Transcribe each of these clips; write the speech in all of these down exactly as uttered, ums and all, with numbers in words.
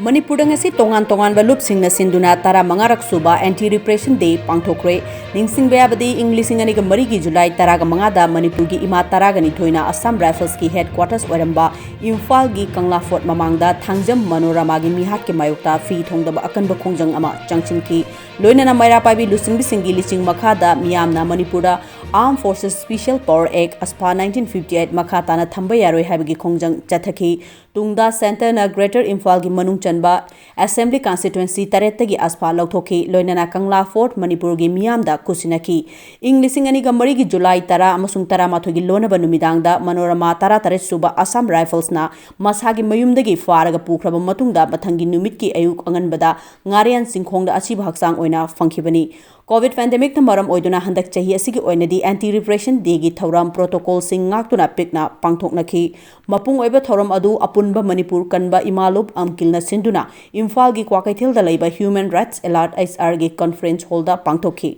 ꯃꯅꯤꯄꯨꯔꯗ ꯉꯁꯤ ꯇꯣꯉꯥꯟ ꯇꯣꯉꯥꯟꯕ ꯂꯨꯞꯁꯤꯡꯅ ꯁꯤꯟꯗꯨꯅ ꯇꯔꯥꯃꯉꯥꯔꯛ ꯁꯨꯕ Anti Repression Day ꯄꯥꯡꯊꯣꯛꯈ꯭ꯔꯦ꯫ ꯅꯤꯡꯁꯤꯡꯕ ꯌꯥꯕꯗꯤ, ꯏꯪ ꯂꯤꯁꯤꯡ ꯑꯅꯤꯒ ꯃꯔꯤꯒꯤ ꯖꯨꯂꯥꯏ ꯇꯔꯥꯒ ꯃꯉꯥꯗ ꯃꯅꯤꯄꯨꯔꯒꯤ ꯏꯃꯥ ꯇꯔꯥꯒ ꯅꯤꯊꯣꯏꯅ Assam Riflesꯀꯤ headquarters ꯑꯣꯏꯔꯝꯕ ꯏꯝꯐꯥꯜꯒꯤ ꯀꯪꯂꯥ Fort ꯃꯃꯥꯡꯗ ꯊꯥꯡꯖꯝ ꯃꯅꯣꯔꯃꯥꯒꯤ ꯃꯤꯍꯥꯠꯀꯤ ꯃꯥꯌꯣꯛꯇ ꯐꯤ ꯊꯣꯡꯗꯕ ꯑꯀꯟꯕ ꯈꯣꯡꯖꯪ ꯑꯃ ꯆꯪꯁꯤꯟꯈꯤ꯫ ꯂꯣꯏꯅꯅ ꯃꯩꯔꯥ ꯄꯥꯏꯕꯤ ꯂꯨꯆꯤꯡꯕꯤꯁꯤꯡꯒꯤ ꯂꯤꯆꯤꯡ ꯃꯈꯥꯗ ꯃꯤꯌꯥꯝꯅ ꯃꯅꯤꯄꯨꯔꯗ Armed Forces Special Power Act, ASPA, nineteen fifty eight ꯃꯈꯥ ꯇꯥꯅ ꯊꯝꯕ ꯌꯥꯔꯣꯏ ꯍꯥꯏꯕꯒꯤ ꯈꯣꯡꯖꯪ ꯆꯠꯊꯈꯤ꯫ ꯇꯨꯡꯗ centreꯅ Greater ꯏꯝꯐꯥꯜꯒꯤ ꯃꯅꯨꯡ ꯆꯟꯕ Assembly Constituency ꯇꯔꯦꯠꯇꯒꯤ ASPA ꯂꯧꯊꯣꯛꯈꯤ꯫ ꯂꯣꯏꯅꯅ ꯀꯪꯂꯥ Fort ꯃꯅꯤꯄꯨꯔꯒꯤ ꯃꯤꯌꯥꯝꯗ ꯈꯨꯠꯁꯤꯟꯅꯈꯤ꯫ ꯏꯪ ꯂꯤꯁꯤꯡ ꯑꯅꯤꯒ ꯃꯔꯤꯒꯤ ꯖꯨꯂꯥꯏ ꯇꯔꯥ ꯑꯃꯁꯨꯡ ꯇꯔꯥꯃꯥꯊꯣꯏꯒꯤ ꯂꯣꯟꯅꯕ ꯅꯨꯃꯤꯗꯥꯡꯗ ꯃꯅꯣꯔꯃꯥ ꯇꯔꯥꯇꯔꯦꯠ ꯁꯨꯕ Assam Riflesꯅ ꯃꯁꯥꯒꯤ ꯃꯌꯨꯝꯗꯒꯤ ꯐꯥꯔꯒ ꯄꯨꯈ꯭ꯔꯕ ꯃꯇꯨꯡꯗ, ꯃꯊꯪꯒꯤ ꯅꯨꯃꯤꯠꯀꯤ ꯑꯌꯨꯛ ꯑꯉꯟꯕꯗ ꯉꯥꯔꯤꯌꯥꯟ ꯆꯤꯡꯈꯣꯡꯗ ꯑꯁꯤꯕ ꯍꯛꯆꯥꯡ ꯑꯣꯏꯅ ꯐꯪꯈꯤꯕꯅꯤ꯫ COVID pandemicꯅ ꯃꯔꯝ ꯑꯣꯏꯗꯨꯅ ꯍꯟꯗꯛ ꯆꯍꯤ ꯑꯁꯤꯒꯤ ꯑꯣꯏꯅꯗꯤ Anti Repression Dayꯒꯤ ꯊꯧꯔꯝ protocolꯁꯤꯡ ꯉꯥꯛꯇꯨꯅ ꯄꯤꯛꯅ ꯄꯥꯡꯊꯣꯛꯅꯈꯤ꯫ ꯃꯄꯨꯡ ꯑꯣꯏꯕ ꯊꯧꯔꯝ ꯑꯗꯨ ꯑꯄꯨꯟꯕ ꯃꯅꯤꯄꯨꯔ ꯀꯟꯕ ꯏꯃꯥ ꯂꯨꯞ ꯑꯝꯀꯤꯜꯅ ꯁꯤꯟꯗꯨꯅ ꯏꯝꯐꯥꯜꯒꯤ ꯀ꯭ꯋꯥꯀꯩꯊꯦꯜꯗ ꯂꯩꯕ Human Rights Alert, HRꯒꯤ conference hallꯗ ꯄꯥꯡꯊꯣꯛꯈꯤ꯫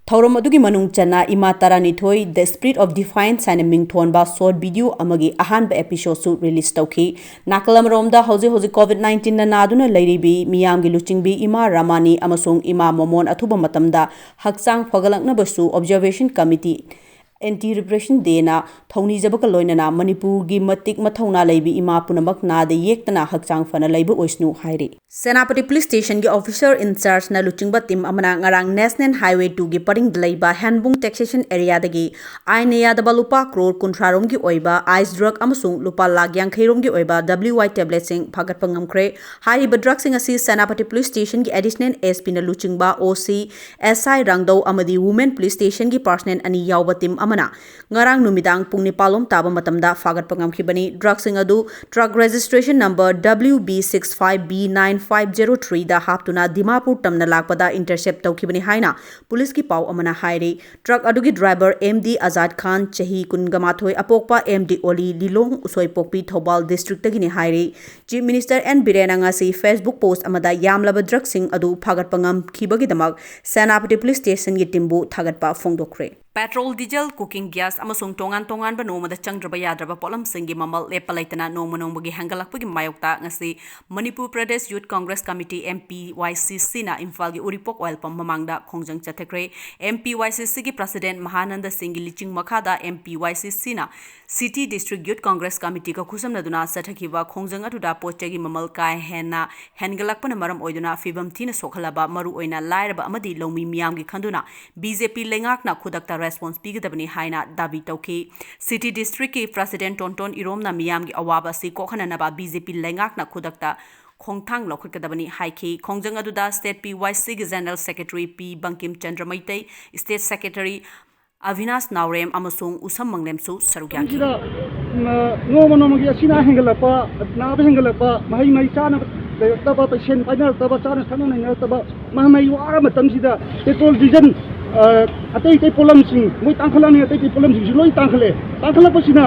ꯊꯧꯔꯝ ꯑꯗꯨꯒꯤ ꯃꯅꯨꯡ ꯆꯟꯅ ꯏꯃꯥ ꯇꯔꯥꯅꯤꯊꯣꯏ, The Spirit of Defiance ꯍꯥꯏꯅ ꯃꯤꯡꯊꯣꯟꯕ short video ꯑꯃꯒꯤ ꯑꯍꯥꯟꯕ episodeꯁꯨ release ꯇꯧꯈꯤ꯫ ꯅꯥꯀꯜ ꯑꯃꯔꯣꯝꯗ, ꯍꯧꯖꯤꯛ ꯍꯧꯖꯤꯛ COVID nineteenꯅ ꯅꯥꯗꯨꯅ ꯂꯩꯔꯤꯕꯤ ꯃꯤꯌꯥꯝꯒꯤ ꯂꯨꯆꯤꯡꯕꯤ ꯏꯃꯥ ꯔꯥꯃꯥꯅꯤ ꯑꯃꯁꯨꯡ ꯏꯃꯥ ꯃꯣꯃꯣꯟ ꯑꯊꯨꯕ ꯃꯇꯝꯗ ꯍꯛꯆꯥꯡ ꯐꯒꯠꯂꯛꯅꯕꯁꯨ Observation Committee Anti Repression Dayꯅ ꯊꯧꯅꯤꯖꯕꯒ ꯂꯣꯏꯅꯅ ꯃꯅꯤꯄꯨꯔꯒꯤ ꯃꯇꯤꯛ ꯃꯊꯧꯅꯥ ꯂꯩꯕꯤ ꯏꯃꯥ ꯄꯨꯝꯅꯃꯛ ꯅꯥꯗ ꯌꯦꯛꯇꯅ ꯍꯛꯆꯥꯡ ꯐꯅ ꯂꯩꯕ ꯑꯣꯏꯁꯅꯨ ꯍꯥꯏꯔꯤ꯫ ꯁꯦꯅꯥꯄꯇꯤ Police Stationꯒꯤ officer in chargeꯅ ꯂꯨꯆꯤꯡꯕ team ꯑꯃꯅ ꯉꯔꯥꯡ National Highway twoꯒꯤ ꯄꯔꯤꯡꯗ ꯂꯩꯕ ꯍꯦꯟꯕꯨꯡ taxation areaꯗꯒꯤ ꯑꯥꯏꯟꯅ ꯌꯥꯗꯕ ꯂꯨꯄꯥ ꯀ꯭ꯔꯣꯔ ꯀꯨꯟꯊ꯭ꯔꯥ ꯔꯣꯝꯒꯤ ꯑꯣꯏꯕ ice drug ꯑꯃꯁꯨꯡ ꯂꯨꯄꯥ ꯂꯥꯈ ꯌꯥꯡꯈꯩ ꯔꯣꯝꯒꯤ ꯑꯣꯏꯕ WY tabletꯁꯤꯡ ꯐꯥꯒꯠꯄ ꯉꯝꯈ꯭ꯔꯦ꯫ ꯍꯥꯏꯔꯤꯕ drugꯁꯤꯡ ꯑꯁꯤ ꯁꯦꯅꯥꯄꯇꯤ Police Stationꯒꯤ Additional SPꯅ ꯂꯨꯆꯤꯡꯕ OC SI ꯔꯥꯡꯗꯧ ꯑꯃꯗꯤ Women Police Stationꯒꯤ personnel ꯑꯅꯤ ꯌꯥꯎꯕ team ꯑꯃꯅ ꯉꯔꯥꯡ ꯅꯨꯃꯤꯗꯥꯡ ꯄꯨꯡ ꯅꯤꯄꯥꯜ ꯂꯣꯝ ꯇꯥꯕ ꯃꯇꯝꯗ ꯐꯥꯒꯠꯄ ꯉꯝꯈꯤꯕꯅꯤ꯫ Drugꯁꯤꯡ ꯑꯗꯨ truck registration number W B six five B nine five zero threeꯗ ꯍꯥꯞꯇꯨꯅ ꯗꯤꯃꯥꯄꯨꯔ ꯇꯝꯅ ꯂꯥꯛꯄꯗ intercept ꯇꯧꯈꯤꯕꯅꯤ ꯍꯥꯏꯅ ꯄꯨꯂꯤꯁꯀꯤ ꯄꯥꯎ ꯑꯃꯅ ꯍꯥꯏꯔꯤ꯫ Truck ꯑꯗꯨꯒꯤ driver M D ꯑꯖꯥꯗ ꯈꯥꯟ, ꯆꯍꯤ ꯀꯨꯟꯒ ꯃꯥꯊꯣꯏ, ꯑꯄꯣꯛꯄ M D ꯑꯣꯂꯤ, ꯂꯤꯂꯣꯡ ꯎꯁꯣꯏꯄꯣꯛꯄꯤ, ꯊꯧꯕꯥꯜ districtꯇꯒꯤꯅꯤ ꯍꯥꯏꯔꯤ꯫ Chief Minister N ꯕꯤꯔꯦꯟꯅ ꯉꯁꯤ Facebook post ꯑꯃꯗ ꯌꯥꯝꯂꯕ drugꯁꯤꯡ ꯑꯗꯨ ꯐꯥꯒꯠꯄ ꯉꯝꯈꯤꯕꯒꯤꯗꯃꯛ ꯁꯦꯅꯥꯄꯇꯤ Police Stationꯒꯤ teamꯕꯨ ꯊꯥꯒꯠꯄ ꯐꯣꯡꯗꯣꯛꯈ꯭ꯔꯦ꯫ ꯄꯦꯇ꯭ꯔꯣꯜ, ꯗꯤꯖꯜ, ꯀꯨꯀꯤꯡ ꯒ꯭ꯌꯥꯁ ꯑꯃꯁꯨꯡ ꯇꯣꯉꯥꯟ ꯇꯣꯉꯥꯟꯕ ꯅꯣꯡꯃꯗ ꯆꯪꯗ꯭ꯔꯕ ꯌꯥꯗ꯭ꯔꯕ ꯄꯣꯠꯂꯝꯁꯤꯡꯒꯤ ꯃꯃꯜ ꯂꯦꯞꯄ ꯂꯩꯇꯅ ꯅꯣꯡꯃ ꯅꯣꯡꯃꯒꯤ ꯍꯦꯟꯒꯠꯂꯛꯄꯒꯤ ꯃꯥꯌꯣꯛꯇ ꯉꯁꯤ ꯃꯅꯤꯄꯨꯔ ꯄ꯭ꯔꯗꯦꯁ ꯌꯨꯠ ꯀꯣꯡꯒ꯭ꯔꯦꯁ ꯀꯃꯤꯇꯤ, ꯑꯦꯝ ꯄꯤ ꯋꯥꯏ ꯁꯤ ꯁꯤꯅ ꯏꯝꯐꯥꯜꯒꯤ ꯎꯔꯤꯄꯣꯛ ꯑꯣꯏꯜ ꯄꯝ ꯃꯃꯥꯡꯗ ꯈꯣꯡꯖꯪ ꯆꯠꯊꯈ꯭ꯔꯦ꯫ ꯑꯦꯝ ꯄꯤ ꯋꯥꯏ ꯁꯤ ꯁꯤꯒꯤ ꯄ꯭ꯔꯁꯤꯗꯦꯟꯠ ꯃꯍꯥꯅꯟꯗ ꯁꯤꯡꯒꯤ ꯂꯤꯆꯤꯡ ꯃꯈꯥꯗ ꯑꯦꯝ ꯄꯤ ꯋꯥꯏ ꯁꯤ ꯁꯤꯅ ꯁꯤꯇꯤ ꯗꯤꯁꯇ꯭ꯔꯤꯛ ꯌꯨꯠ ꯀꯣꯡꯒ꯭ꯔꯦꯁ ꯀꯃꯤꯇꯤꯒ ꯈꯨꯠꯁꯝꯅꯗꯨꯅ ꯆꯠꯊꯈꯤꯕ ꯈꯣꯡꯖꯪ ꯑꯗꯨꯗ ꯄꯣꯠ ꯆꯩꯒꯤ ꯃꯃꯜ ꯀꯥ ꯍꯦꯟꯅ ꯍꯦꯟꯒꯠꯂꯛꯄꯅ ꯃꯔꯝ ꯑꯣꯏꯗꯨꯅ ꯐꯤꯕꯝ ꯊꯤꯅ ꯁꯣꯛꯍꯜꯂꯕ ꯃꯔꯨꯑꯣꯏꯅ ꯂꯥꯏꯔꯕ ꯑꯃꯗꯤ ꯂꯧꯃꯤ ꯃꯤꯌꯥꯝꯒꯤ ꯈꯟꯗꯨꯅ ꯕꯤ ꯖꯦ ꯄꯤ ꯂꯩꯉꯥꯛꯅ ꯈꯨꯗꯛꯇ ꯔꯦꯁꯄꯣꯟꯁ ꯄꯤꯒꯗꯕꯅꯤ ꯍꯥꯏꯅ ꯗꯥꯕꯤ ꯇꯧꯈꯤ꯫ ꯁꯤꯇꯤ ꯗꯤꯁꯇ꯭ꯔꯤꯛꯀꯤ ꯄ꯭ꯔꯁꯤꯗꯦꯟꯠ ꯇꯣꯟꯇꯣꯟ ꯏꯔꯣꯝꯅ ꯃꯤꯌꯥꯝꯒꯤ ꯑꯋꯥꯕ ꯑꯁꯤ ꯀꯣꯛꯍꯟꯅꯅꯕ ꯕꯤ ꯖꯦ ꯄꯤ ꯂꯩꯉꯥꯛꯅ ꯈꯨꯗꯛꯇ ꯈꯣꯡꯊꯥꯡ ꯂꯧꯈꯠꯀꯗꯕꯅꯤ ꯍꯥꯏꯈꯤ꯫ ꯈꯣꯡꯖꯪ ꯑꯗꯨꯗ ꯁ꯭ꯇꯦꯠ ꯄꯤ ꯋꯥꯏ ꯁꯤꯒꯤ ꯖꯦꯅꯔꯦꯜ ꯁꯦꯀ꯭ꯔꯦꯇꯔꯤ ꯄꯤ ꯕꯪꯀꯤꯝ ꯆꯟꯗ꯭ꯔ ꯃꯩꯇꯩ, ꯁ꯭ꯇꯦꯠ ꯁꯦꯀ꯭ꯔꯦꯇꯔꯤ ꯑꯚꯤꯅꯥꯁ ꯅꯥꯎꯔꯦꯝ ꯑꯃꯁꯨꯡ ꯎꯁꯝ ꯃꯪꯂꯦꯝꯁꯨ ꯁꯔꯨꯛ ꯌꯥꯈꯤ꯫ ꯃꯁꯤꯗ, ꯃ, ꯅꯣꯡꯃ ꯅꯣꯡꯃꯒꯤ ꯑꯁꯤꯅꯥ ꯍꯦꯟꯒꯠꯂꯛꯄ, ꯅꯥꯕ ꯍꯦꯟꯒꯠꯂꯛꯄ, ꯃꯍꯩ ꯃꯍꯩ ꯆꯥꯅꯕ ꯂꯩꯔꯛꯇꯕ, ꯄꯦꯁꯦꯟ ꯄꯥꯏꯅꯔꯛꯇꯕ, ꯆꯥꯅ ꯊꯛꯅꯕ ꯂꯩꯅꯔꯛꯇꯕ, ꯃꯍꯩ ꯋꯥꯔ ꯃꯇꯝꯁꯤꯗ ꯄꯦꯇ꯭ꯔꯣꯜ, ꯗꯤꯖꯜ, ꯑ, ꯑꯇꯩ ꯑꯇꯩ ꯄꯣꯠꯂꯝꯁꯤꯡ ꯃꯣꯏ ꯇꯥꯡꯈꯠꯂꯛꯑꯅꯤ, ꯑꯇꯩ ꯑꯇꯩ ꯄꯣꯠꯂꯝꯁꯤꯡꯁꯨ ꯂꯣꯏ ꯇꯥꯡꯈꯠꯂꯦ꯫ ꯇꯥꯡꯈꯠꯂꯛꯄꯁꯤꯅ